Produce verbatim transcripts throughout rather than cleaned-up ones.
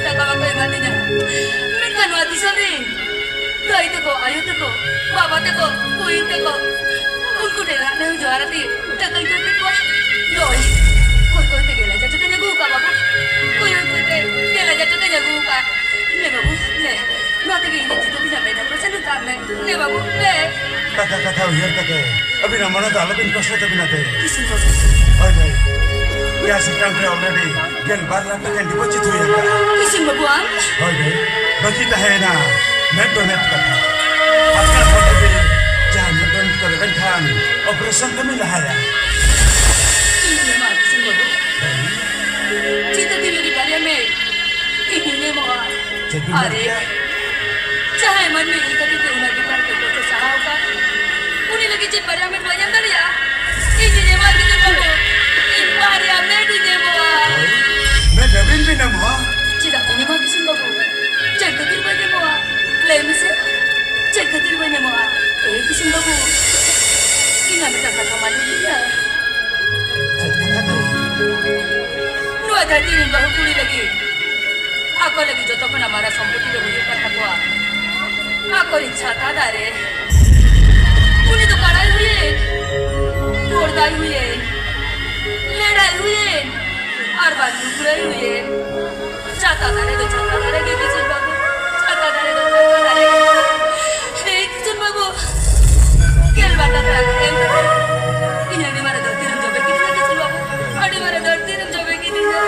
ᱴᱟᱠᱟ ᱵᱟᱠᱚ ᱮᱢᱟᱫᱤᱧᱟ᱾ ᱢᱮᱱᱠᱷᱟᱱ ᱱᱚᱣᱟ ᱫᱤᱥᱚᱢ ᱨᱮ ᱫᱟᱹᱭ ᱛᱟᱠᱚ, ᱟᱭᱳ ᱛᱟᱠᱚ, ᱵᱟᱵᱟ ᱛᱟᱠᱚ, ᱵᱩᱦᱤᱱ ᱛᱟᱠᱚ, ᱩᱱᱠᱩ ᱴᱷᱮᱱ ᱨᱟᱜ ᱱᱮᱦᱚᱨ ᱡᱚᱦᱟᱨ ᱟᱛᱮ ᱴᱟᱠᱟᱧ ᱠᱚᱭ ᱠᱮᱫ ᱠᱚᱣᱟ᱾ ᱱᱚᱜᱼᱚᱭ, ᱠᱚᱭ ᱠᱚᱭ ᱛᱮᱜᱮ ᱞᱟᱡᱟ ᱪᱚᱴᱮᱧ ᱟᱹᱜᱩ ᱟᱠᱟᱫ ᱵᱟᱵᱟ᱾ ᱠᱚᱭ ᱠᱚᱭ ᱛᱮᱜᱮ ᱞᱟᱡᱟ ᱪᱚᱴᱮᱧ ᱟᱹᱜᱩ ᱟᱠᱟᱫ᱾ ᱱᱮ ᱵᱟᱹᱵᱩ, ᱱᱮ, ᱱᱚᱣᱟ ᱛᱮᱜᱮ ᱤᱧᱟᱹᱜ ᱡᱩᱛᱟᱹ ᱛᱤᱧᱟᱹᱜ ᱢᱮᱫ ᱦᱚᱸ ᱥᱮᱱ ᱠᱟᱜ ᱢᱮ᱾ ᱱᱮ ᱵᱟᱹᱵᱩ, ᱱᱮ᱾ ᱠᱟᱛᱷᱟ ᱠᱟᱛᱷᱟ ᱩᱭᱦᱟᱹᱨ ᱠᱟᱛᱮ ᱟᱹᱵᱤᱱᱟᱜ ᱢᱚᱱᱮ ᱫᱚ ᱟᱞᱚᱵᱤᱱ ᱠᱚᱥᱴᱚ ᱛᱟᱹᱵᱤᱱᱟ ᱛᱮ᱾ ᱠᱤᱥᱩᱱ ᱵᱟᱹᱵᱩ᱾ ᱦᱳᱭ ᱵᱷᱟᱹᱭ, ᱠᱮᱥ ᱮᱠᱟᱣᱩᱱᱴ ᱨᱮ ᱚᱞᱨᱮᱰᱤ ᱜᱮᱞ ᱵᱟᱨ ᱞᱟᱠᱷ ᱴᱟᱠᱟ ᱰᱤᱯᱚᱡᱤᱴ ᱦᱩᱭ ᱟᱠᱟᱱᱟ᱾ ᱠᱤᱥᱩᱱ ᱵᱟᱹᱵᱩ, ᱟᱢ? ᱦᱳᱭ ᱵᱷᱟᱹᱭ, ᱵᱟᱹᱠᱤ ᱛᱟᱦᱮᱸᱭᱮᱱᱟ ᱢᱮᱫ ᱫᱚ ᱢᱮᱫ ᱠᱟᱛᱷᱟ᱾ ᱟᱯᱱᱟᱨ ᱦᱚᱲ ᱛᱮᱜᱮ ᱡᱟᱦᱟᱸ ᱢᱮᱫ ᱫᱚ ᱢᱮᱫ ᱠᱚᱨᱮ ᱞᱮᱱᱠᱷᱟᱱ ᱚᱯᱟᱨᱮᱥᱚᱱ ᱠᱟᱹᱢᱤ ᱞᱟᱦᱟᱭᱟ᱾ ᱤᱧ ᱮᱢᱟ ᱠᱤᱥᱩᱱ ᱵᱟᱹᱵᱩ᱾ ᱪᱮᱫ ᱟᱹᱫᱤ ᱞᱟᱹᱜᱤᱫ ᱵᱟᱨᱭᱟ ᱢᱮᱫ ᱤᱧᱤᱧ ᱮᱢᱚᱜᱼᱟ? ᱪᱮᱫ ᱵᱤᱱ ᱢᱮᱱ ᱟᱨᱮ, ᱠᱮᱫᱟ? ᱡᱟᱦᱟᱸᱭ ᱢᱟᱹᱱᱢᱤ ᱤᱫᱤ ᱠᱟᱛᱮ ᱜᱮ ᱚᱱᱟ ᱵᱮᱯᱟᱨ ᱛᱮ ᱠᱚᱥᱴᱚ ᱥᱟᱦᱟᱣ ᱟᱠᱟᱫ, ᱩᱱᱤ ᱞᱟᱹᱜᱤᱫ ᱪᱮᱫ ᱵᱟᱨᱭᱟ ᱢᱮᱫ ᱵᱟᱹᱧ ᱮᱢ ᱫᱟᱲᱮᱭᱟᱜᱼᱟ? ᱤᱧᱤᱧ ᱮᱢᱟ ᱠᱤᱥᱩᱱ ᱵᱟᱹᱵᱩ, ᱤᱧ ᱵᱟᱨᱭᱟ ᱢᱮᱫ ᱤᱧ ᱮᱢᱚᱜᱼᱟ᱾ ᱢᱮᱫ ᱟᱹᱵᱤᱱ ᱵᱤᱱ ᱮᱢᱚᱜᱼᱟ? ᱪᱮᱫᱟᱜ ᱵᱟᱹᱧ ᱮᱢᱟ ᱠᱤᱥᱩᱱ ᱵᱟᱹᱵᱩ? ᱪᱮᱫ ᱠᱷᱟᱹᱛᱤᱨ ᱵᱟᱹᱧ ᱮᱢᱚᱜᱼᱟ? ᱞᱟᱹᱭ ᱢᱮᱥᱮ, ᱪᱮᱫ ᱠᱷᱟᱹᱛᱤᱨ ᱵᱟᱹᱧ ᱮᱢᱚᱜᱼᱟ? ᱮ ᱠᱤᱥᱩᱱ ᱵᱟᱹᱵᱩ, ᱤᱧᱟᱜ ᱢᱤᱫᱴᱟᱝ ᱠᱟᱛᱷᱟ ᱢᱟᱱᱚ ᱞᱤᱧ ᱢᱮ᱾ ᱪᱮᱫ ᱠᱟᱛᱷᱟ ᱫᱚ? ᱱᱚᱣᱟ ᱫᱷᱟᱹᱨᱛᱤ ᱨᱮᱱ ᱵᱟᱹᱦᱩ ᱠᱩᱲᱤ ᱞᱟᱹᱜᱤᱫ ᱟᱠᱚ ᱞᱟᱹᱜᱤᱫ ᱡᱚᱛᱚ ᱠᱷᱚᱱᱟᱜ ᱢᱟᱨᱟᱝ ᱥᱚᱢᱯᱚᱛᱤ ᱫᱚ ᱦᱩᱭᱩᱜ ᱠᱟᱱ ᱛᱟᱠᱚᱣᱟ ᱟᱠᱚᱨᱮᱱ ᱪᱷᱟᱛᱟ ᱫᱟᱨᱮ᱾ ᱩᱱᱤ ᱫᱚ ᱠᱟᱲᱟᱭ ᱦᱩᱭᱮᱱ, ᱵᱚᱲᱫᱟᱭ ᱦᱩᱭᱮᱱ, ᱞᱮᱲᱟᱭ ᱦᱩᱭᱮᱱ, ᱟᱨ ᱵᱟᱝ ᱞᱩᱜᱽᱲᱟᱹᱭ ᱦᱩᱭᱮᱱ, ᱪᱷᱟᱛᱟ ᱫᱟᱨᱮ ᱫᱚ ᱪᱷᱟᱛᱟ ᱫᱟᱨᱮ ᱜᱮ ᱠᱤᱥᱩᱱ ᱵᱟᱹᱵᱩ, ᱪᱷᱟᱛᱟ ᱫᱟᱨᱮ ᱫᱚ ᱪᱷᱟᱛᱟ ᱫᱟᱨᱮ ᱜᱮ᱾ ᱦᱮ ᱠᱤᱥᱩᱱ ᱵᱟᱹᱵᱩ, ᱜᱮᱞ ᱵᱟᱨ ᱴᱟᱠᱟ ᱮᱢ ᱠᱟᱛᱮ ᱤᱧ ᱟᱹᱰᱤ ᱢᱟᱨᱟᱝ ᱫᱷᱟᱹᱨᱛᱤ ᱨᱮᱢ ᱡᱚᱵᱮ ᱠᱤᱫᱤᱧᱟ ᱠᱤᱥᱩᱱ ᱵᱟᱹᱵᱩ, ᱟᱹᱰᱤ ᱢᱟᱨᱟᱝ ᱫᱷᱟᱹᱨᱛᱤ ᱨᱮᱢ ᱡᱚᱵᱮ ᱠᱤᱫᱤᱧᱟ᱾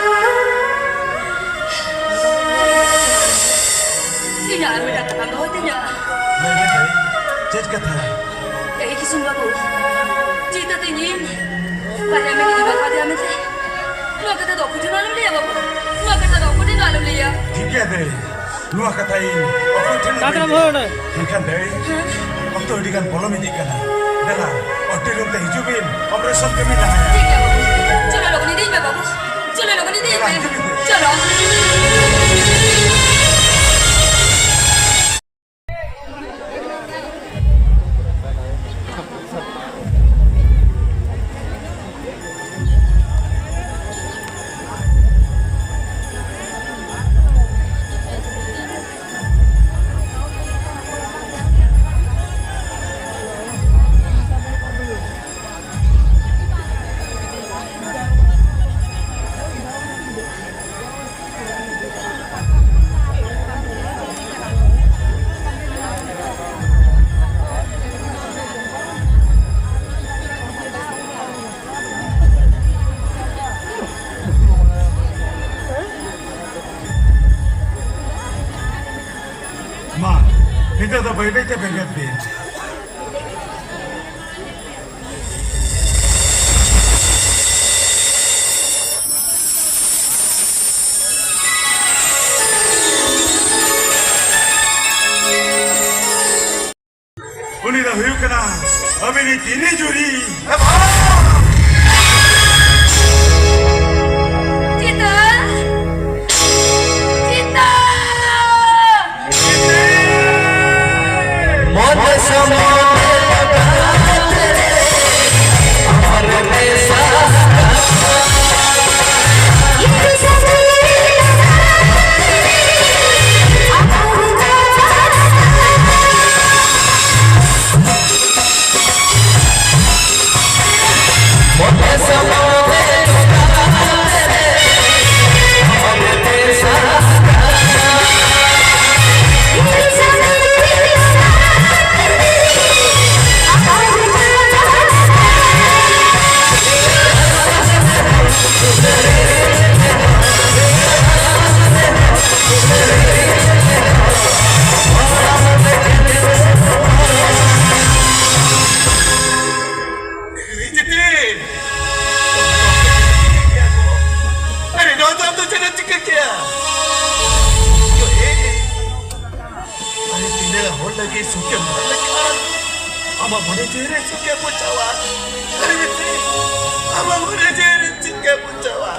ᱤᱧᱟᱜ ᱟᱨ ᱢᱤᱫᱴᱟᱝ ᱠᱟᱛᱷᱟ ᱫᱚᱦᱚᱭ ᱛᱤᱧᱟ᱾ ᱞᱟᱹᱭ ᱢᱮ ᱫᱟᱹᱭ, ᱪᱮᱫ ᱠᱟᱛᱷᱟ? ᱮᱭ ᱠᱤᱥᱩᱱ ᱵᱟᱹᱵᱩ, ᱪᱮᱫ ᱟᱹᱫᱤᱧ ᱤᱧ ᱵᱟᱨᱭᱟ ᱢᱮᱫ ᱤᱧ ᱮᱢᱟ ᱠᱟᱫᱮᱭᱟ ᱢᱮᱱᱛᱮ? ᱱᱚᱣᱟ ᱠᱟᱛᱷᱟ ᱫᱚ ᱚᱠᱚᱭ ᱴᱷᱮᱱ ᱦᱚᱸ ᱟᱞᱚᱢ ᱞᱟᱹᱭᱟ ᱵᱟᱹᱵᱩ, ᱱᱚᱣᱟ ᱠᱟᱛᱷᱟ ᱫᱚ ᱚᱠᱚᱭ ᱴᱷᱮᱱ ᱦᱚᱸ ᱟᱞᱚᱢ ᱞᱟᱹᱭᱟ᱾ ᱴᱷᱤᱠ ᱜᱮᱭᱟ ᱫᱟᱹᱭ, ᱱᱚᱣᱟ ᱠᱟᱛᱷᱟ ᱤᱧ ᱚᱠᱚᱭ ᱴᱷᱮᱱ ᱦᱚᱸ ᱵᱟᱹᱧ ᱞᱟᱹᱭᱟ᱾ ᱢᱮᱱᱠᱷᱟᱱ ᱫᱟᱹᱭ, ᱚᱠᱛᱚ ᱟᱹᱰᱤ ᱜᱟᱱ ᱯᱚᱞᱚᱢ ᱤᱫᱤᱜ ᱠᱟᱱᱟ᱾ ᱫᱮᱞᱟ, ᱚᱰᱤᱴᱳᱨᱤᱭᱟᱢ ᱛᱮ ᱦᱤᱡᱩᱜ ᱵᱤᱱ, ᱚᱯᱟᱨᱮᱥᱚᱱ ᱠᱟᱹᱢᱤ ᱞᱟᱦᱟᱭᱟ᱾ ᱴᱷᱤᱠ ᱜᱮᱭᱟ ᱵᱟᱹᱵᱩ, ᱪᱚᱞᱚ ᱞᱚᱜᱚᱱ ᱤᱫᱤᱭ ᱢᱮ ᱵᱟᱹᱵᱩ, ᱪᱚᱞᱚ ᱞᱚᱜᱚᱱ ᱤᱫᱤᱭ ᱫᱮᱞᱟ, ᱢᱮ, ᱦᱤᱡᱩᱜ ᱵᱤᱱ ᱫᱟᱹᱭ᱾ ᱪᱚᱞᱚ᱾ ᱫᱚ ᱵᱟᱹᱭ ᱵᱟᱹᱭ ᱛᱮ ᱵᱮᱸᱜᱮᱫ ᱵᱤᱱ᱾ ᱩᱱᱤ ᱫᱚ ᱦᱩᱭᱩᱜ ᱠᱟᱱᱟ ᱟᱹᱵᱤᱱᱤᱡ ᱛᱤᱱᱤ ᱡᱩᱨᱤ᱾ ᱪᱤᱛᱟᱹ! ᱪᱤᱛᱟᱹ! ᱟᱨᱮ, ᱱᱚᱣᱟ ᱫᱚ ᱟᱢ ᱫᱚ ᱪᱮᱫ ᱮᱢ ᱪᱤᱠᱟᱹ ᱠᱮᱭᱟ? ᱟᱨᱮ, ᱛᱤᱱᱟᱹᱜ ᱦᱚᱲ ᱞᱟᱹᱜᱤᱫ ᱥᱩᱠᱮᱢ ᱵᱷᱟᱜ ᱞᱮᱠᱷᱟᱱ ᱟᱢᱟᱜ ᱢᱚᱱᱮ ᱡᱤᱣᱤ ᱨᱮ ᱥᱩᱠᱮ ᱵᱩᱡᱷᱟᱹᱣᱟ᱾ ᱟᱨᱮ, ᱢᱤᱛᱨᱤ, ᱟᱢᱟᱜ ᱢᱚᱱᱮ ᱡᱤᱣᱤ ᱨᱮ ᱥᱩᱠᱮ ᱵᱩᱡᱷᱟᱹᱣᱟ᱾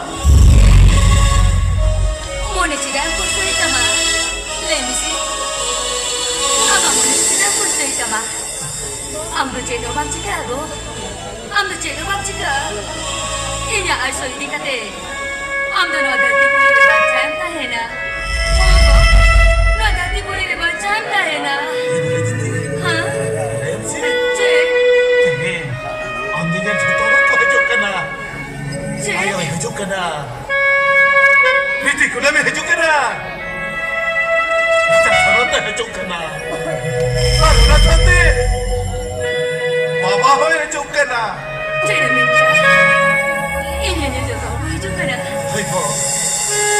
ᱢᱚᱱᱮ ᱪᱮᱫᱟᱜ ᱮᱢ ᱠᱚᱥᱴᱚᱭᱮᱫ ᱛᱟᱢᱟ? ᱞᱟᱹᱭ ᱢᱮᱥᱮ, ᱟᱢᱟᱜ ᱢᱚᱱᱮ ᱪᱮᱫᱟᱜ ᱮᱢ ᱠᱚᱥᱴᱚᱭᱮᱫ ᱛᱟᱢᱟ? ᱟᱢ ᱫᱚ ᱪᱮᱫ ᱦᱚᱸ ᱵᱟᱢ ᱪᱤᱠᱟᱹᱜᱼᱟ ᱜᱚ᱾ ᱟᱢ ᱫᱚ ᱪᱮᱫ ᱦᱚᱸ ᱵᱟᱢ ᱪᱤᱠᱟᱹᱜᱼᱟ᱾ ᱤᱧᱟᱜ ᱟᱭᱥᱚ ᱤᱫᱤ ᱠᱟᱛᱮ ᱟᱢ ᱫᱚ ᱱᱚᱣᱟ ᱫᱷᱟᱹᱨᱛᱤ ᱯᱩᱨᱤ ᱨᱮ ᱵᱟᱧᱪᱟᱣ ᱮᱢ ᱛᱟᱦᱮᱱᱟ᱾ ᱱᱚᱣᱟ ᱫᱷᱟᱹᱨᱛᱤ ᱯᱩᱨᱤ ᱨᱮ ᱵᱟᱧᱪᱟᱣ ᱮᱢ ᱛᱟᱦᱮᱱᱟ᱾ ᱦᱮᱸ? ᱪᱮᱫ? ᱛᱮᱦᱮᱧ ᱟᱢ ᱫᱚ ᱤᱧᱟᱜ ᱡᱷᱚᱛᱚ ᱦᱚᱲ ᱠᱚ ᱦᱤᱡᱩᱜ ᱠᱟᱱᱟ᱾ ᱪᱮᱫ? ᱟᱭᱳᱭ ᱦᱤᱡᱩᱜ ᱠᱟᱱᱟ᱾ ᱵᱤᱴᱤ ᱠᱩᱱᱟᱹᱢᱤ ᱦᱤᱡᱩᱜ ᱠᱟᱱᱟ᱾ ᱵᱤᱴᱤ ᱥᱟᱨᱚᱛᱮ ᱦᱤᱡᱩᱜ ᱠᱟᱱᱟ᱾ ᱟᱨ ᱚᱱᱟ ᱥᱟᱶᱛᱮ ᱵᱟᱵᱟ ᱦᱚᱸᱭ ᱦᱤᱡᱩᱜ ᱠᱟᱱᱟ᱾ ᱪᱮᱫ ᱮᱢ ᱢᱮᱱ ᱠᱮᱫᱟ? ᱤᱧ ᱧᱮᱧᱮᱞ ᱡᱚᱛᱚ ᱦᱚᱲ ᱠᱚ ᱦᱤᱡᱩᱜ ᱠᱟᱱᱟ᱾ ᱦᱳᱭ ᱜᱚ᱾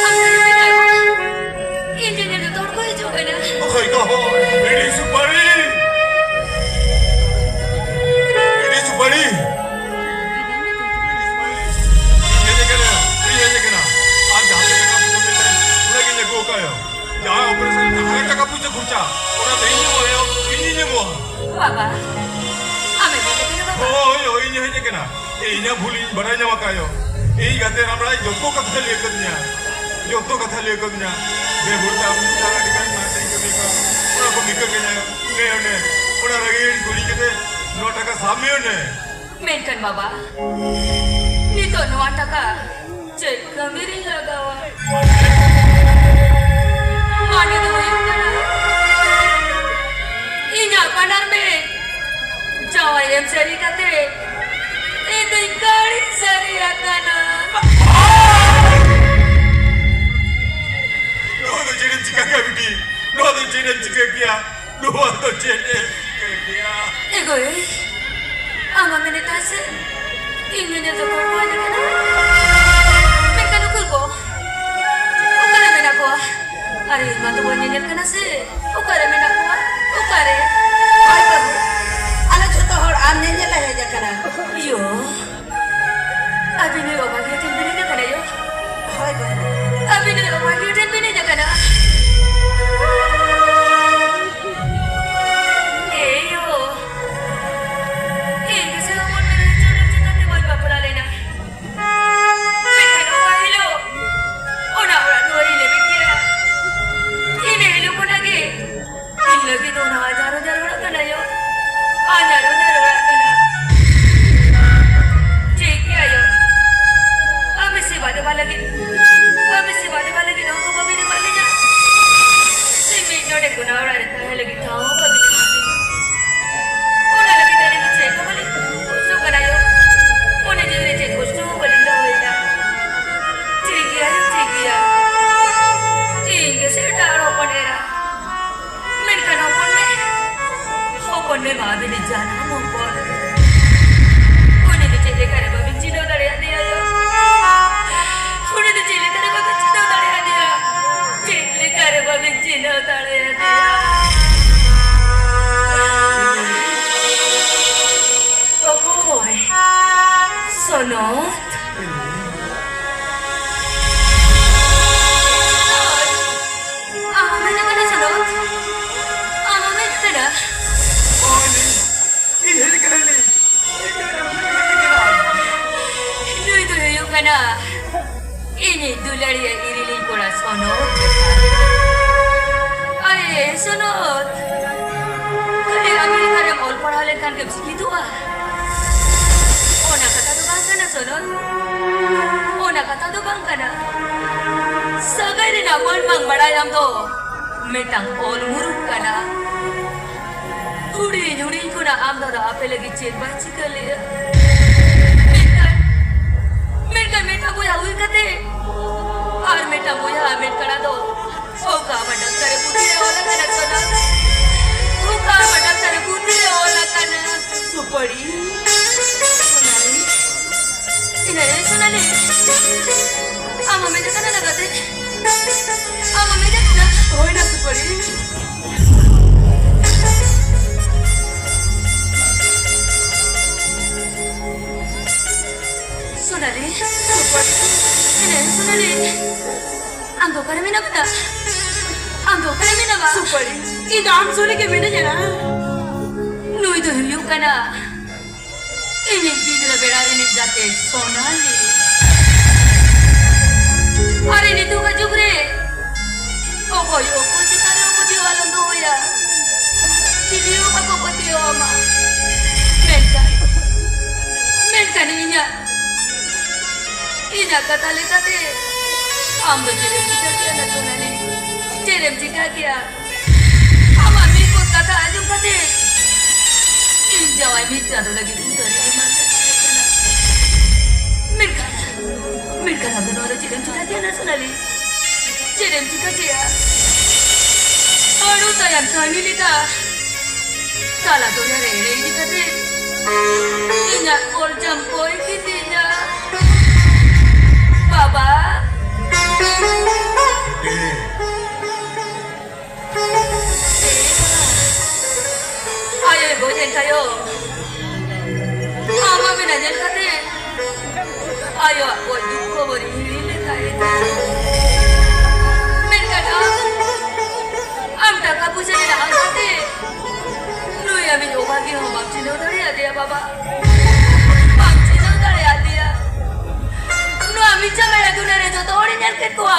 ᱟᱢ ᱫᱚ ᱪᱮᱫ ᱮᱢ ᱢᱮᱱ ᱠᱮᱫᱟ? ᱤᱧ ᱧᱮᱧᱮᱞ ᱡᱚᱛᱚ ᱦᱚᱲ ᱠᱚ ᱦᱤᱡᱩᱜ ᱠᱟᱱᱟ᱾ ᱦᱳᱭ ᱜᱚ, ᱵᱤᱲᱤ ᱥᱩᱯᱟᱹᱲᱤ᱾ ᱵᱤᱲᱤ ᱥᱩᱯᱟᱹᱲᱤ᱾ ᱤᱧ ᱦᱮᱡ ᱟᱠᱟᱱᱟ, ᱤᱧ ᱦᱮᱡ ᱟᱠᱟᱱᱟ᱾ ᱟᱢ ᱡᱟᱦᱟᱸ ᱞᱮᱠᱟ ᱠᱟᱹᱢᱤ ᱠᱟᱱᱟ, ᱚᱱᱟᱜᱤᱧ ᱟᱹᱜᱩ ᱟᱠᱟᱫ ᱭᱟ᱾ ᱡᱟᱦᱟᱸ operation, ᱡᱟᱦᱟᱸ ᱴᱟᱠᱟ ᱯᱩᱭᱥᱟᱹ ᱠᱷᱚᱨᱪᱟ, ᱚᱱᱟ ᱫᱚ ᱤᱧ ᱮᱢᱚᱜᱼᱟ, ᱤᱧᱤᱧ ᱮᱢᱚᱜᱼᱟ᱾ ᱵᱟᱵᱟ, ᱟᱢᱮᱢ ᱦᱮᱡ ᱟᱠᱟᱱᱟ ᱵᱟᱵᱟ? ᱦᱳᱭ, ᱦᱳᱭ, ᱤᱧ ᱦᱮᱡ ᱟᱠᱟᱱᱟ᱾ ᱤᱧᱟᱹᱜ ᱵᱷᱩᱞ ᱤᱧ ᱵᱟᱰᱟᱭ ᱧᱟᱢ ᱟᱠᱟᱫ ᱭᱟ᱾ ᱤᱧ ᱜᱟᱛᱮ ᱨᱟᱢᱲᱟ ᱡᱚᱛᱚ ᱠᱟᱛᱷᱟ ᱞᱟᱹᱭ ᱟᱠᱟᱫᱤᱧᱟ᱾ ᱡᱚᱛᱚ ᱠᱟᱛᱷᱟ ᱞᱟᱹᱭ ᱟᱠᱟᱫᱤᱧᱟ᱾ ᱵᱮᱦᱩᱞ ᱛᱮ ᱟᱢ ᱟᱹᱰᱤ ᱜᱟᱱ ᱱᱟᱴ ᱤᱧ ᱠᱟᱹᱢᱤ ᱠᱟᱜ᱾ ᱚᱱᱟ ᱠᱚ ᱢᱤᱠᱟᱹ ᱠᱟᱹᱧᱟ᱾ ᱚᱱᱮ, ᱚᱱᱮ, ᱚᱱᱟ ᱨᱮᱜᱮ ᱤᱧ ᱠᱩᱞᱤ ᱠᱟᱛᱮ ᱱᱚᱣᱟ ᱴᱟᱠᱟ ᱥᱟᱵ ᱢᱮ ᱚᱱᱮ᱾ ᱢᱮᱱᱠᱷᱟᱱ ᱵᱟᱵᱟ, ᱱᱤᱛᱚᱜ ᱱᱚᱣᱟ ᱴᱟᱠᱟ ᱪᱮᱫ ᱠᱟᱹᱢᱤ ᱨᱤᱧ ᱞᱟᱜᱟᱣᱟ? ᱢᱟᱱᱮ ᱫᱚ ᱦᱩᱭᱩᱜ ᱠᱟᱱᱟ, ᱤᱧᱟᱜ ᱵᱟᱱᱟᱨ ᱢᱮᱫ ᱡᱟᱶᱟᱭ ᱮᱢ ᱥᱟᱹᱨᱤ ᱠᱟᱛᱮ ᱤᱧ ᱫᱚᱧ ᱠᱟᱹᱲᱤ ᱥᱟᱹᱨᱤ ᱟᱠᱟᱱᱟ᱾ ᱱᱚᱣᱟ ᱫᱚ ᱪᱮᱫ ᱮᱢ ᱪᱤᱠᱟᱹ ᱠᱮᱫᱟ ᱵᱤᱴᱤ? ᱱᱚᱣᱟ ᱫᱚ ᱪᱮᱫ ᱮᱢ ᱪᱤᱠᱟᱹ ᱠᱮᱫᱟ? ᱱᱚᱣᱟ ᱫᱚ ᱪᱮᱫ ᱮ ᱪᱤᱠᱟᱹ ᱠᱮᱭᱟ? ᱮ ᱜᱳᱭ, ᱟᱢ ᱢᱟ ᱢᱮᱱᱮᱫ ᱛᱟᱦᱮᱸ ᱥᱮ ᱤᱧ ᱧᱮᱧᱮᱞ ᱫᱚᱠᱚ ᱦᱚᱦᱚᱣᱟᱹᱧ ᱠᱟᱱᱟ, ᱢᱮᱱᱠᱷᱟᱱ ᱩᱠᱩᱨ ᱠᱚ? ᱚᱠᱟᱨᱮ ᱢᱮᱱᱟᱜ ᱠᱚᱣᱟ? ᱟᱨ ᱤᱧ ᱢᱟ ᱛᱚ ᱵᱟᱹᱧ ᱧᱮᱧᱮᱞ ᱠᱟᱱᱟ ᱥᱮ᱾ ᱚᱠᱟᱨᱮ ᱢᱮᱱᱟᱜ ᱠᱚᱣᱟ? ᱚᱠᱟᱨᱮ? ᱦᱳᱭ ᱵᱟᱹᱵᱩ, ᱟᱞᱮ ᱡᱷᱚᱛᱚ ᱦᱚᱲ ᱟᱢ ᱧᱮᱧᱮᱞ ᱞᱮ ᱦᱮᱡ ᱟᱠᱟᱱᱟ᱾ ᱭᱳ, ᱟᱹᱵᱤᱱ ᱱᱩᱭ ᱚᱵᱷᱟᱜᱤᱭᱟᱹ ᱴᱷᱮᱱ ᱵᱤᱱ ᱦᱮᱡ ᱟᱠᱟᱱᱟ ᱭᱳ? ᱦᱳᱭ ᱵᱟᱹᱵᱩ᱾ ᱟᱹᱵᱤᱱ ᱱᱩᱭ ᱚᱵᱷᱟᱜᱤᱭᱟᱹ ᱴᱷᱮᱱ ᱵᱤᱱ ᱦᱮᱡ ᱟᱠᱟᱱᱟ? ᱮᱭᱳ, ᱤᱧ ᱫᱚ ᱥᱮ ᱦᱚᱯᱚᱱ ᱢᱮᱱᱟᱭ ᱪᱚᱰᱚᱨ ᱪᱮᱛᱟᱱ ᱛᱮ ᱵᱟᱹᱧ ᱵᱟᱯᱞᱟ ᱞᱮᱱᱟ᱾ ᱢᱮᱱᱠᱷᱟᱱ ᱚᱠᱟ ᱦᱤᱞᱳᱜ ᱚᱱᱟ ᱚᱲᱟᱜ ᱫᱩᱣᱟᱹᱨᱤᱧ ᱞᱮᱵᱮᱫ ᱠᱮᱫᱟ, ᱤᱱᱟᱹ ᱦᱤᱞᱳᱜ ᱠᱷᱚᱱᱟᱜ ᱜᱮ ᱤᱧ ᱞᱟᱹᱜᱤᱫ ᱚᱱᱟ ᱟᱡᱟᱨ ᱟᱡᱟᱨ ᱚᱲᱟᱜ ᱠᱟᱱᱟ ᱭᱳ, ᱟᱡᱟᱨ ᱟᱡᱟᱨ ᱚᱲᱟᱜ ᱠᱟᱱᱟ᱾ ᱴᱷᱤᱠ ᱜᱮᱭᱟ ᱭᱳ, ᱟᱢ ᱥᱮᱵᱟ ᱫᱮᱵᱟ ᱞᱟᱹᱜᱤᱫ, ᱟᱢ ᱥᱮᱵᱟ ᱫᱮᱵᱟ ᱞᱟᱹᱜᱤᱫ ᱱᱚᱣᱟ ᱠᱚ ᱵᱟᱹᱵᱤᱱ ᱮᱢᱟᱫ ᱞᱤᱧᱟ᱾ ᱥᱮ ᱢᱤᱫ ᱰᱚᱸᱰᱮ ᱠᱚᱱᱟ ᱚᱲᱟᱜ ᱨᱮ ᱛᱟᱦᱮᱸ ᱞᱟᱹᱜᱤᱫ ᱴᱷᱟᱶ ᱦᱚᱸ ᱵᱟᱹᱵᱤᱱ ᱮᱢᱟᱫ ᱞᱤᱧᱟ᱾ ᱚᱱᱟ ᱞᱟᱹᱜᱤᱫ ᱟᱹᱞᱤᱧ ᱫᱚ ᱪᱮᱫ ᱦᱚᱸ ᱵᱟᱹᱞᱤᱧ ᱠᱚᱥᱴᱚᱜ ᱠᱟᱱᱟ ᱭᱳ, ᱢᱚᱱᱮ ᱡᱤᱣᱤ ᱨᱮ ᱪᱮᱫ ᱠᱚᱥᱴᱚ ᱦᱚᱸ ᱵᱟᱹᱞᱤᱧ ᱫᱚᱦᱚᱭᱮᱫᱟ᱾ ᱴᱷᱤᱠ ᱜᱮᱭᱟ ᱭᱳ, ᱴᱷᱤᱠ ᱜᱮᱭᱟ, ᱤᱧ ᱜᱮ ᱥᱮ ᱮᱴᱟᱜ ᱦᱚᱲ ᱦᱚᱯᱚᱱ ᱮᱨᱟ᱾ ᱢᱮᱱᱠᱷᱟᱱ ᱦᱚᱯᱚᱱ ᱢᱮ, ᱦᱚᱯᱚᱱ ᱢᱮ ᱢᱟ ᱟᱹᱵᱤᱱᱤᱡ ᱡᱟᱱᱟᱢ ᱦᱚᱯᱚᱱ᱾ ᱩᱱᱤ ᱫᱚ ᱪᱮᱫ ᱞᱮᱠᱟᱨᱮ ᱵᱟᱹᱵᱤᱱ ᱪᱤᱱᱦᱟᱹᱣ ᱫᱟᱲᱮᱭᱟᱫᱮᱭᱟ ᱭᱳ? ᱩᱱᱤ ᱫᱚ ᱪᱮᱫ ᱞᱮᱠᱟᱨᱮ ᱵᱟᱹᱵᱤᱱ ᱪᱤᱱᱦᱟᱹᱣ ᱫᱟᱲᱮᱭᱟᱫᱮᱭᱟ? ᱪᱮᱫ ᱞᱮᱠᱟᱨᱮ ᱵᱟᱹᱵᱤᱱ ᱪᱤᱱᱦᱟᱹᱣ ᱫᱟᱲᱮᱭᱟᱫᱮᱭᱟ? ᱥᱚᱱᱚᱛ᱾ ᱟᱢ ᱦᱮᱡ ᱟᱠᱟᱱᱟ ᱥᱚᱱᱚᱛ? ᱟᱢ ᱦᱮᱡ ᱟᱠᱟᱱᱟ? ᱦᱳᱭ, ᱤᱧ ᱦᱮᱡ ᱟᱠᱟᱱᱟᱧ᱾ ᱱᱩᱭ ᱫᱚᱭ ᱦᱩᱭᱩᱜ ᱠᱟᱱᱟ ᱤᱧᱤᱡ ᱫᱩᱞᱟᱹᱲᱤᱭᱟᱹ ᱤᱨᱤᱞᱤᱧ ᱠᱚᱲᱟ ᱥᱚᱱᱚᱛ᱾ ᱟᱨᱮ ᱥᱚᱱᱚᱛ, ᱠᱷᱟᱹᱞᱤ ᱟᱢᱮᱨᱤᱠᱟ ᱨᱮᱢ ᱚᱞ ᱯᱟᱲᱦᱟᱣ ᱞᱮᱱᱠᱷᱟᱱ ᱜᱮᱢ ᱥᱤᱠᱷᱤᱛᱚᱜᱼᱟ? ᱚᱱᱟ ᱠᱟᱛᱷᱟ ᱫᱚ ᱵᱟᱝ ᱠᱟᱱᱟ ᱥᱚᱱᱚᱛ, ᱚᱱᱟ ᱠᱟᱛᱷᱟ ᱫᱚ ᱵᱟᱝ ᱠᱟᱱᱟ᱾ ᱥᱟᱹᱜᱟᱹᱭ ᱨᱮᱱᱟᱜ ᱢᱟᱹᱱ ᱵᱟᱝ ᱵᱟᱲᱟᱭ ᱟᱢ ᱫᱚ ᱢᱤᱫᱴᱟᱝ ᱚᱞ ᱢᱩᱨᱩᱠ ᱠᱟᱱᱟ᱾ ᱦᱩᱰᱤᱧ ᱦᱩᱰᱤᱧ ᱠᱷᱚᱱᱟᱜ ᱟᱢ ᱫᱟᱫᱟ ᱟᱯᱮ ᱞᱟᱹᱜᱤᱫ ᱪᱮᱫ ᱵᱟᱭ ᱪᱤᱠᱟᱹ ᱞᱮᱫᱼᱟ? ᱢᱮᱱᱠᱷᱟᱱ, ᱢᱮᱱᱠᱷᱟᱱ ᱢᱤᱫᱴᱟᱝ ᱵᱚᱭᱦᱟ ᱦᱩᱭ ᱠᱟᱛᱮ ᱟᱨ ᱢᱤᱫᱴᱟᱝ ᱵᱚᱭᱦᱟ ᱢᱮᱱ ᱠᱟᱱᱟ ᱫᱚ ᱚᱠᱟ ᱟᱢᱟᱜ ᱰᱟᱠᱛᱟᱨ ᱨᱮ ᱯᱩᱛᱷᱤ ᱨᱮ ᱚᱞ ᱟᱠᱟᱱᱟ ᱥᱚᱱᱟ? ᱚᱠᱟ ᱟᱢᱟᱜ ᱰᱟᱠᱛᱟᱨ ᱨᱮ ᱯᱩᱛᱷᱤ ᱨᱮ ᱚᱞ ᱟᱠᱟᱱᱟ? ᱥᱩᱯᱟᱹᱲᱤ, ᱥᱚᱱᱟᱞᱤ, ᱤᱱᱟᱹ ᱨᱮ ᱥᱚᱱᱟᱞᱤ, ᱟᱢ ᱦᱚᱸ ᱢᱮᱱ ᱠᱟᱱᱟ ᱞᱟᱜᱟᱛᱮ᱾ ᱟᱢ ᱟᱢᱮ ᱡᱟᱹᱯᱤᱫᱟ᱾ ᱦᱳᱭ ᱱᱟ ᱥᱩᱯᱟᱹᱲᱤ᱾ ᱥᱳᱱᱟᱞᱤ, ᱥᱩᱯᱟᱹᱲᱤ᱾ ᱮ, ᱥᱳᱱᱟᱞᱤ, ᱟᱢ ᱫᱚ ᱚᱠᱟᱨᱮ ᱢᱮᱱᱟᱢᱟ? ᱟᱢ ᱫᱚ ᱚᱠᱟᱨᱮ ᱢᱮᱱᱟᱢᱟ? ᱥᱩᱯᱟᱹᱲᱤ, ᱤᱧ ᱫᱚ ᱟᱢ ᱥᱩᱨ ᱨᱮᱜᱮ ᱢᱤᱱᱟᱹᱧᱟ ᱱᱟ᱾ ᱱᱩᱭ ᱫᱚ ᱦᱩᱭᱩᱜ ᱠᱟᱱᱟ ᱤᱧᱤᱡ ᱜᱤᱫᱽᱨᱟᱹ ᱵᱮᱲᱟ ᱨᱤᱱᱤᱡ ᱜᱟᱛᱮ ᱥᱳᱱᱟᱞᱤ᱾ ᱟᱨ ᱱᱤᱛᱚᱜᱟᱜ ᱡᱩᱜᱽ ᱨᱮ ᱚᱠᱚᱭ ᱚᱠᱚᱭ ᱪᱮᱛᱟᱱ ᱨᱮ ᱯᱟᱹᱛᱭᱟᱹᱣ ᱟᱞᱚᱢ ᱫᱚᱦᱚᱭᱟ᱾ ᱪᱤᱞᱤ ᱦᱚᱸ ᱵᱟᱠᱚ ᱯᱟᱹᱛᱭᱟᱹᱣ ᱟᱢᱟ᱾ ᱢᱮᱱᱠᱷᱟᱱ, ᱢᱮᱱᱠᱷᱟᱱ ᱤᱧᱟᱹᱜ, ᱤᱧᱟᱹᱜ ᱠᱟᱛᱷᱟ ᱞᱮᱠᱟᱛᱮ ᱟᱢ ᱫᱚ ᱪᱮᱫ ᱮᱢ ᱪᱤᱠᱟᱹ ᱠᱮᱭᱟ ᱱᱟ ᱥᱳᱱᱟᱞᱤ? ᱪᱮᱫ ᱮᱢ ᱪᱤᱠᱟᱹ ᱠᱮᱭᱟ? ᱟᱢᱟᱜ ᱢᱤᱫ ᱠᱚ ᱠᱟᱛᱷᱟ ᱟᱸᱡᱚᱢ ᱠᱟᱛᱮ ᱤᱧ ᱡᱟᱶᱟᱭ ᱢᱤᱫ ᱪᱟᱸᱫᱚ ᱞᱟᱹᱜᱤᱫ ᱩᱛᱟᱹᱨ ᱮ ᱮᱢᱟᱱ ᱠᱟᱱᱟ᱾ ᱢᱮᱱᱠᱷᱟᱱ, ᱢᱮᱱᱠᱷᱟᱱ ᱟᱢ ᱫᱚ ᱱᱚᱣᱟ ᱨᱮ ᱪᱮᱫ ᱮᱢ ᱪᱤᱠᱟᱹ ᱠᱮᱭᱟ ᱱᱟ ᱥᱳᱱᱟᱞᱤ? ᱪᱮᱫ ᱮᱢ ᱪᱤᱠᱟᱹ ᱠᱮᱭᱟ? ᱟᱹᱲᱩ ᱛᱟᱭᱟᱱ ᱠᱟᱹᱦᱱᱤ ᱞᱮᱠᱟ ᱛᱟᱞᱟ ᱫᱚᱨᱭᱟ ᱨᱮ ᱮᱲᱮ ᱤᱫᱤ ᱠᱟᱛᱮ ᱤᱧᱟᱹᱜ ᱠᱚᱞᱡᱟᱢ ᱠᱚᱭ ᱠᱤᱫᱤᱧᱟ᱾ ᱵᱟᱵᱟ᱾ ᱟᱭᱳᱭ ᱜᱚᱡ ᱮᱱ ᱛᱟᱭᱚᱢ, ᱟᱢᱟᱜ ᱢᱮᱫᱦᱟ ᱧᱮᱞ ᱠᱟᱛᱮ ᱟᱭᱳᱣᱟᱜ ᱜᱚᱡ ᱫᱩᱠ ᱠᱷᱚᱵᱚᱨᱤᱧ ᱦᱤᱲᱤᱧ ᱞᱮᱠᱷᱟᱱ᱾ ᱢᱮᱱᱠᱷᱟᱱ ᱟᱢ, ᱟᱢ ᱴᱟᱠᱟ ᱯᱩᱭᱥᱟᱹ ᱨᱮᱱᱟᱜ ᱟᱱᱫᱷᱟᱛᱮ ᱱᱩᱭ ᱟᱢᱤᱡ ᱚᱵᱷᱟᱜᱤ ᱦᱚᱸ ᱵᱟᱢ ᱪᱤᱱᱦᱟᱹᱣ ᱫᱟᱲᱮᱭᱟᱫᱮᱭᱟ ᱵᱟᱵᱟ, ᱵᱟᱢ ᱪᱤᱱᱦᱟᱹᱣ ᱫᱟᱲᱮᱭᱟᱫᱮᱭᱟ᱾ ᱱᱚᱣᱟ ᱢᱤᱫ ᱪᱟᱢᱮᱲᱟ ᱫᱩᱱᱤᱭᱟᱹ ᱨᱮ ᱡᱚᱛᱚ ᱦᱚᱲᱤᱧ ᱧᱮᱞ ᱠᱮᱫ ᱠᱚᱣᱟ᱾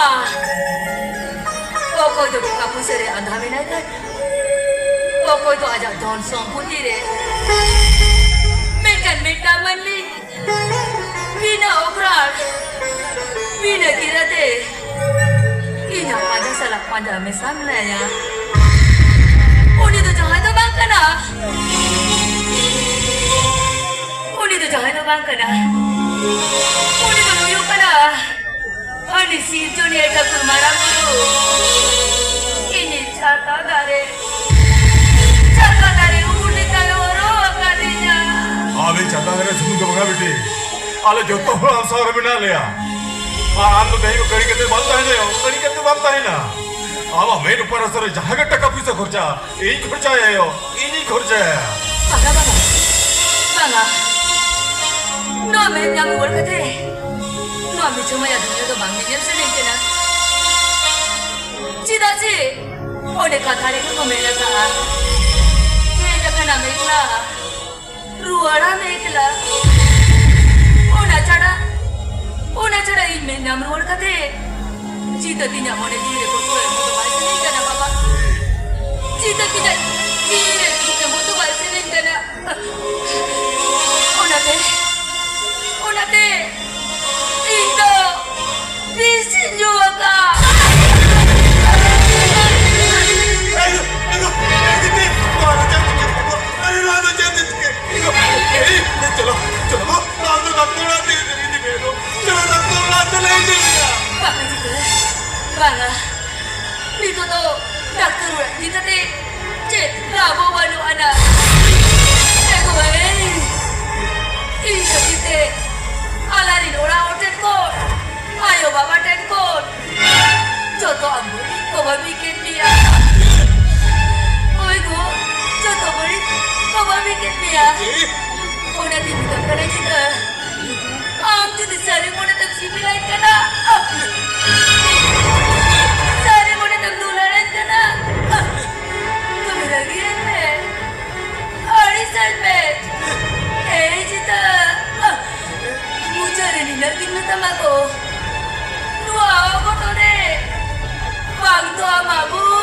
ᱚᱠᱚᱭ ᱫᱚ ᱴᱟᱠᱟ ᱯᱩᱭᱥᱟᱹ ᱨᱮ ᱟᱸᱫᱷᱟ ᱢᱮᱱᱟᱭ ᱠᱟᱱ, ᱚᱠᱚᱭ ᱫᱚ ᱟᱡᱟᱜ ᱫᱷᱚᱱ ᱥᱚᱢᱯᱚᱛᱤ ᱨᱮ᱾ ᱢᱮᱱᱠᱷᱟᱱ ᱢᱤᱫᱴᱟᱝ ᱢᱟᱹᱱᱢᱤ ᱵᱤᱱᱟᱹ ᱚᱯᱨᱟᱫᱷ, ᱵᱤᱱᱟᱹ ᱜᱤᱨᱟᱹᱛᱮ ᱤᱧᱟᱜ ᱯᱟᱸᱡᱟ ᱥᱟᱞᱟᱜ ᱯᱟᱸᱡᱟ ᱢᱮᱥᱟ ᱢᱮᱱᱟᱭᱟ᱾ ᱩᱱᱤ ᱫᱚ ᱡᱟᱦᱟᱸᱭ ᱫᱚ ᱵᱟᱝ ᱠᱟᱱᱟ᱾ ᱩᱱᱤ ᱫᱚ ᱡᱟᱦᱟᱸᱭ ᱫᱚ ᱵᱟᱝ ᱠᱟᱱᱟ᱾ ᱩᱱᱤ ᱫᱚ ᱦᱩᱭᱩᱜ ᱠᱟᱱᱟ ᱦᱟᱹᱱᱤ ᱥᱤᱨᱡᱚᱱᱤᱭᱟᱹ ᱴᱷᱟᱹᱠᱩᱨ ᱢᱟᱨᱟᱝ ᱵᱩᱨᱩ᱾ ᱤᱧᱤᱡ ᱪᱷᱟᱛᱟ ᱫᱟᱨᱮ, ᱪᱷᱟᱛᱟ ᱫᱟᱨᱮ ᱩᱢᱩᱞ ᱞᱮᱠᱟᱭ ᱦᱚᱨᱚ ᱟᱠᱟᱫᱤᱧᱟ᱾ ᱟᱞᱮ ᱪᱷᱟᱛᱟ ᱫᱟᱨᱮ ᱥᱩᱢᱩᱝ ᱫᱚ ᱵᱟᱝᱟ ᱵᱤᱴᱤ, ᱟᱞᱮ ᱡᱚᱛᱚ ᱦᱚᱲ ᱟᱢ ᱥᱟᱶ ᱨᱮ ᱢᱮᱱᱟᱜ ᱞᱮᱭᱟ᱾ ᱟᱨ ᱟᱢ ᱫᱚ ᱛᱮᱦᱮᱧ ᱠᱟᱹᱲᱤ ᱠᱟᱛᱮ ᱵᱟᱢ ᱛᱟᱦᱮᱱᱟ, ᱠᱟᱹᱲᱤ ᱠᱟᱛᱮ ᱵᱟᱢ ᱛᱟᱦᱮᱱᱟ᱾ ᱟᱢᱟᱜ ᱢᱮᱫ ᱩᱯᱟᱹᱨ ᱟᱥᱟ ᱨᱮ ᱡᱟᱦᱟᱸ ᱜᱮ ᱴᱟᱠᱟ ᱯᱩᱭᱥᱟᱹ ᱠᱷᱚᱨᱪᱟ, ᱤᱧ ᱠᱷᱚᱨᱪᱟᱭᱟ ᱭᱳ, ᱤᱧᱤᱧ ᱠᱷᱚᱨᱪᱟᱭᱟ᱾ ᱵᱟᱝᱟ, ᱵᱟᱝᱟ, ᱵᱟᱝᱟ᱾ ᱱᱚᱣᱟ ᱢᱮᱫ ᱧᱟᱢ ᱨᱩᱣᱟᱹᱲ ᱠᱟᱛᱮ ᱱᱚᱣᱟ ᱢᱤᱪᱷᱟᱹ ᱢᱟᱭᱟ ᱫᱩᱱᱤᱭᱟᱹ ᱫᱚ ᱵᱟᱝ ᱧᱮᱧᱮᱞ ᱥᱟᱱᱟᱧ ᱠᱟᱱᱟ᱾ ᱪᱮᱫᱟᱜ ᱥᱮ ᱚᱸᱰᱮ ᱠᱟᱛᱷᱟ ᱨᱮᱜᱮ ᱠᱚ ᱢᱮᱱ ᱟᱠᱟᱫᱼᱟ, ᱦᱮᱡ ᱟᱠᱟᱱᱟᱢ ᱮᱠᱞᱟ, ᱨᱩᱣᱟᱹᱲᱟᱢ ᱮᱠᱞᱟ᱾ ᱚᱱᱟ ᱪᱷᱟᱲᱟ, ᱚᱱᱟ ᱪᱷᱟᱲᱟ ᱤᱧ ᱢᱮᱫ ᱧᱟᱢ ᱨᱩᱣᱟᱹᱲ ᱠᱟᱛᱮ ᱪᱤᱛᱟᱹ ᱛᱤᱧᱟᱹ ᱢᱚᱱᱮ ᱡᱤᱣᱤ ᱨᱮ ᱠᱚᱥᱴᱚ ᱮᱢ ᱫᱚ ᱵᱟᱭ ᱥᱟᱱᱟᱧ ᱠᱟᱱᱟ ᱵᱟᱵᱟ᱾ ᱪᱤᱛᱟᱹ ᱛᱤᱧᱟᱹ ᱡᱤᱣᱤ ᱨᱮ ᱫᱩᱠ ᱮᱢ ᱫᱚ ᱵᱟᱭ ᱥᱟᱱᱟᱧ ᱠᱟᱱᱟ᱾ ᱚᱱᱟᱛᱮ, ᱚᱱᱟᱛᱮ ᱤᱧ ᱫᱚ ᱵᱤᱥ ᱤᱧ ᱧᱩ ᱟᱠᱟᱫ᱾ ᱮᱭ, ᱮᱭ, ᱮᱭ, ᱵᱤᱴᱤ, ᱱᱚᱣᱟ ᱫᱚ ᱪᱮᱫ ᱪᱤᱠᱟᱹ? ᱟᱨᱮ, ᱱᱚᱣᱟ ᱫᱚ ᱪᱮᱫ ᱪᱤᱠᱟᱹ? ᱮᱭ, ᱪᱚᱞᱚ, ᱪᱚᱞᱚ, ᱱᱚᱣᱟ ᱫᱚ ᱰᱟᱠᱛᱚᱨ ᱚᱲᱟᱜ ᱛᱮ ᱤᱫᱤ ᱢᱮ᱾ ᱪᱚᱞᱚ, ᱰᱟᱠᱛᱚᱨ ᱚᱲᱟᱜ ᱛᱮ ᱞᱮ ᱤᱫᱤ ᱢᱮᱭᱟ᱾ ᱵᱟᱝᱟ ᱡᱤᱛᱟᱹ, ᱵᱟᱝᱟ᱾ ᱱᱤᱛᱚᱜ ᱫᱚ ᱰᱟᱠᱛᱚᱨ ᱚᱲᱟᱜ ᱤᱫᱤ ᱠᱟᱛᱮ ᱪᱮᱫ ᱞᱟᱵᱷ ᱦᱚᱸ ᱵᱟᱹᱱᱩᱜ ᱟᱱᱟ᱾ ᱮ ᱜᱳ, ᱮᱭ, ᱤᱧ ᱠᱷᱟᱹᱛᱤᱨ ᱛᱮ ᱟᱞᱟᱨᱤᱱ ᱚᱲᱟᱜ ᱦᱚᱲ ᱴᱷᱮᱱ ᱠᱷᱚᱱ, ᱟᱭᱳ ᱵᱟᱵᱟ ᱴᱷᱮᱱ ᱠᱷᱚᱱ ᱡᱚᱛᱚ ᱟᱢ ᱵᱟᱹᱲᱤᱡ ᱠᱚ ᱵᱟᱹᱜᱤ ᱠᱮᱫ ᱢᱮᱭᱟ᱾ ᱦᱳᱭ ᱜᱳ, ᱡᱚᱛᱚ ᱵᱟᱹᱲᱤᱡ ᱠᱚ ᱵᱟᱹᱜᱤ ᱠᱮᱫ ᱢᱮᱭᱟ᱾ ᱚᱱᱟᱛᱮᱧ ᱢᱮᱛᱟᱢ ᱠᱟᱱᱟ ᱡᱤᱛᱟᱹ, ᱟᱢ ᱡᱩᱫᱤ ᱥᱟᱹᱨᱤ ᱤᱱᱟᱹᱜ ᱜᱤᱧ ᱢᱮᱛᱟᱢᱟ ᱜᱚ, ᱱᱚᱣᱟ ᱚᱜᱷᱚᱴᱚᱱ ᱨᱮ ᱵᱟᱝ ᱫᱚ ᱟᱢᱟᱜ ᱵᱷᱩᱞ᱾